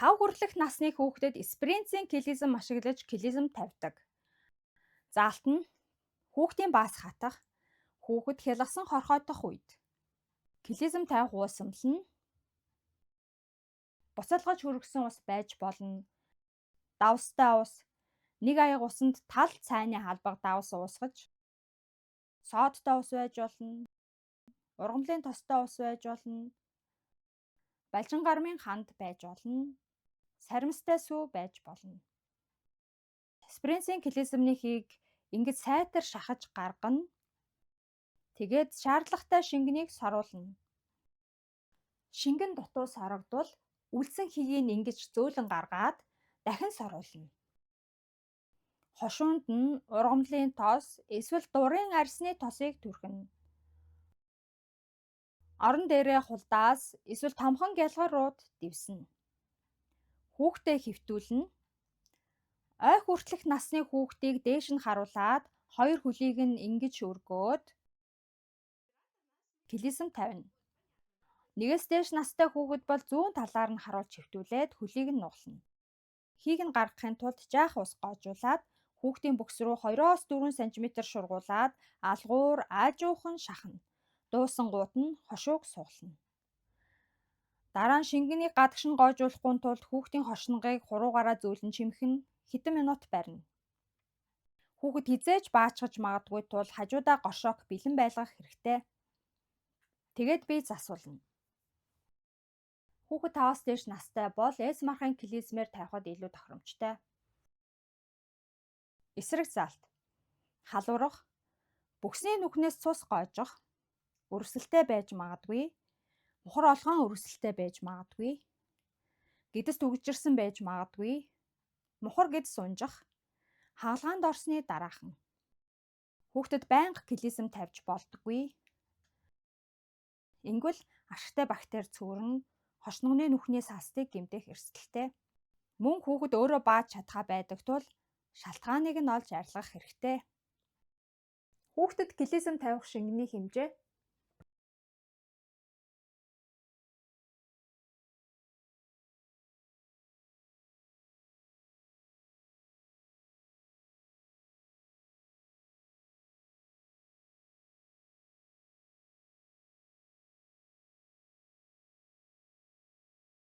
5 хүртэлх насны хүүхдэд Спринцийн клизм ашиглаж клизм тавьдаг. Заалт нь хүүхдийн баас хатах, хүүхэд хялгасан хорхойтох үед. Клизм тавих уусамл нь буцалгаж хөргөсөн ус байж болно. Давстай ус, нэг аяга усанд тал цайны халбага давс уусгаж, содтой ус байж болно. Ургамлын тостой ус байж болно. Балжин гармын ханд байж болно. Саримстай сүү байж болно. Спринцийн клизмний хийг ингэж сайтар шахаж гаргана. Тэгээд шаардлагатай шингэнийг соруулна. Шингэн дутуу сорогдвол үлдсэн хийгийг ингэж зөөлөн гаргаад дахин соруулна. Хошуунд нь ургамлын тос эсвэл дурын арьсны тосыг түрхэнэ. Орон дээрээ хулдаас эсвэл томхон гялгар рууд дэвснэ. Хүүхдээ хэвтүүлнэ. Ой хүртэлх насны хүүхдийг дээш нь харуулад хоёр хөлийг нь ингэж өргөөд клизм тавина. Нэгээс дээш настай хүүхэд бол зүүн талаар нь харуулж хэвтүүлээд хөлийг нь нугална. Хийг нь гаргахын тулд жаахан ус гоожуулаад хүүхдийн бөгс рүү 2-оос 4 см шургуулад алгуур аажуухан шахна. Дуусангуут нь хошууг сугална. Дараа нь шингэнийг гадагш нь гоожуулахгүй тулд хүүхдийн хошингыг хуруугаараа зөөлөн чимхнэ, хэдэн минут барина. Хүүхэд хэзээ ч баачгаж магадгүй тул хажуудаа горшок бэлэн байлгах хэрэгтэй. Тэгээд би засуулна. Хүүхэд 5-аас дээш настай бол Эсмархын клизмээр тавихад илүү тохиромжтой. Эсрэг заалт. Халуурах, бөгсний нүхнээс цус гоожих, өрсөлтэй байж магадгүй, мухар олгоон өрсөлтэй байж магадгүй, гэдэс түгжирсэн байж магадгүй, мухар гэдэс унжих, хагалгаанд орсны дараахан. Хүүхдэд байнга клизм тавьж болдоггүй. Ингэвэл ашигтай бактери цөөрнө, хошногны нүхний саастыг гэмтэх эрсдэлтэй. Мөн хүүхэд өөрөө бааж чадхаа байдаг тул шалтгааныг нь олж арилгах хэрэгтэй. Хүүхдэд клизм тавих шингэний хэмжээ.